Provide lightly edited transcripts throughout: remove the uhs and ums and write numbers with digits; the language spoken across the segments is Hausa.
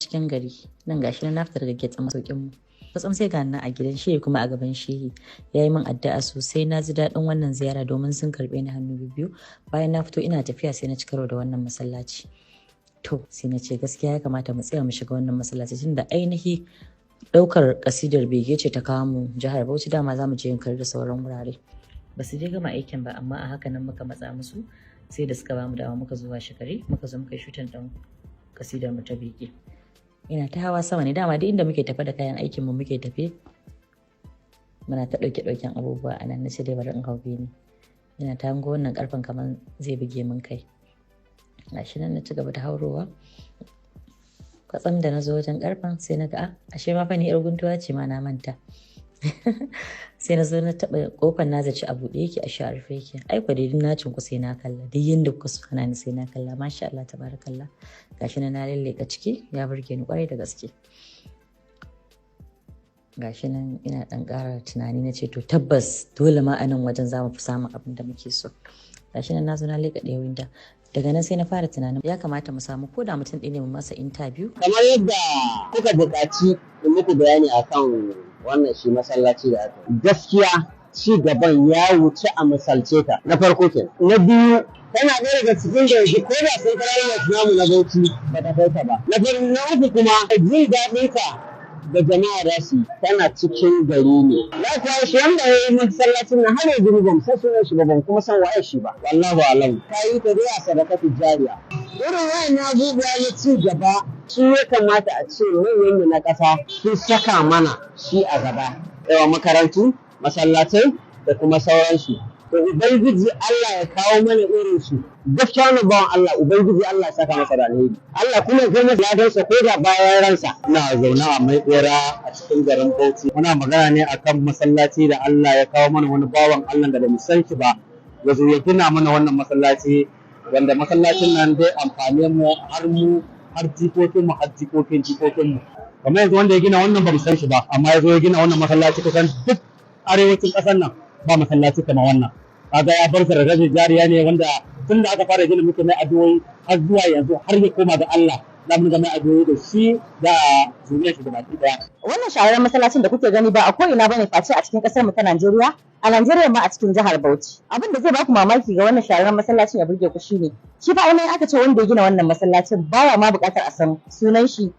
Cikin gari nan gashi na fita daga gate masaukin mu. Kwatsam sai ga nan a gidan shehi, kuma a gaban shehi ya yi min addu'a sosai. Na ji daɗin wannan ziyara domin sun karɓe ni hannu biyu. Bayan na fito, ina tafiya sai na ci karo da wannan masallaci. To, sai na ce gaskiya ya kamata mu tsaya mu shiga wannan masallaci, tunda ainihi ɗaukar kasidar bege ce ta kawo mu jihar Bauchi. Dama za mu je Yankari da sauran wurare. Ba su je gama aikin ba, amma a haka nan muka matsa musu sai da suka bamu dama muka zuwa shekari, muka zo muka yi shooting ɗin kasidar mu ta bege. Ina ta hawa sama ne. Dama duk inda muke tafe da kayan aikin mu muke tafe, muna ta ɗauke ɗauken abubuwa a nan. Na ce dai bari in hau bene. Ina ta hango wannan karfen kamar zai buge min kai. Gashi nan na ci gaba da haurowa. Kwatsam da na zo wajen karfen sai na ga a ashe ma fa ni yar guntuwa ce ma, na manta. Sai na zo na taɓa kofar, na zaci a buɗe yake, a rufe yake. Ai kwa dai na cinku sai na kalla. Duk yanda kuka so hana ni, sai na kalla. Masha Allah, tabarakallah. Gashi nan na lalleka ciki, ya burge ni kwarai da gaske. Gashi nan ina ɗan ƙara tunani, na ce to tabbas dole ma a nan wajen za mu fi samun abin da muke so. Gashi nan na zo na leƙa ɗaya window. Daga nan sai na fara tunanin ya kamata mu samu ko da mutum ɗaya ne mu masa interview. Kamar yadda kuka buƙaci in muku bayani akan wannan shi masallaci da aka yi. Gaskiya ci gaban ya wuce a misalce ta. Na farko kenan. Na biyu, tana ɗaya daga cikin da yanzu ko da sun karar namu na Bauchi ba ta kai ta ba. Na uku kuma, jin daɗin ka da jama'a za su yi, tana cikin gari ne. Likewise, shi wanda ya yi masallacin nan, har yanzu ban san sunan shi ba, ban kuma san waye shi ba. Wallahu alam. Ka yi ta dai a sadakatu jariya. Irin wayannan abubuwa na ci gaba su ya kamata a ce manyan mu na ƙasa sun saka mana shi a gaba. Yawa makarantu, masallatai da kuma sauransu. To, Ubangiji Allah ya kawo mana irin su. Gaskiya wannan bawan Allah, Ubangiji Allah ya saka masa da alheri. Allah kuma ya kai masa ladansa ko da bayan ransa. Ina zaune a Maibera a cikin garin Bauchi. Muna magana ne akan masallaci da Allah ya kawo mana wani bawan Allah da bamu san shi ba. Ya zo ya gina mana wannan masallaci, wanda masallacin nan dai amfane mu har jikokin mu har jikokin jikokin mu. Kamar yanzu wanda ya gina wannan bamu san shi ba, amma ya zo ya gina wannan masallaci, kusan duk arewacin ƙasar nan ba masallaci kamar wannan. Kaga ya bar sadaka jariya ne, wanda tun da aka fara gina muke mai addu'o'i har zuwa yanzu, har ya koma ga Allah za mu ga mai addu'o'i da shi da zuriyar shi gabaki daya. Wannan shahararren masallacin da kuke gani ba a ko ina bane face a cikin kasar mu ta Najeriya, a Najeriya ma a cikin jihar Bauchi. Abin da zai baku mamaki ga wannan shahararren masallacin ya burge ku shine, shi fa ainihin aka ce wanda ya gina wannan masallacin baya ma buƙatar a san sunan shi.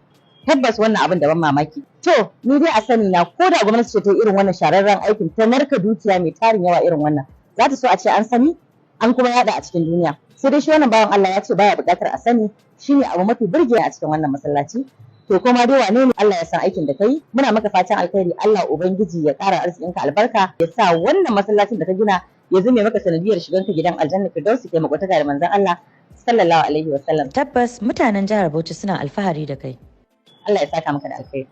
Tabbas wannan abin da ban mamaki. To, ni dai a sani na, ko da gwamnati ce ta yi irin wannan shahararren aikin, ta narka dukiya mai tarin yawa irin wannan, za ta so a ce an sani an kuma yada a cikin duniya. Sai dai shi wannan bawan Allah ya ce baya buƙatar a sani. Shine abu mafi burge a cikin wannan masallaci. To, kuma dai wane ne, Allah ya san aikin da kai. Muna maka fatan alkhairi. Allah Ubangiji ya ƙara arzikinka albarka, ya sa wannan masallacin da ka gina ya zame maka sanadiyar shiganka gidan Aljanna Firdausi, kai makwataka da manzon Allah sallallahu alaihi wasallam. Tabbas mutanen jihar Bauchi suna alfahari da kai. Allah ya saka maka da alkhairi.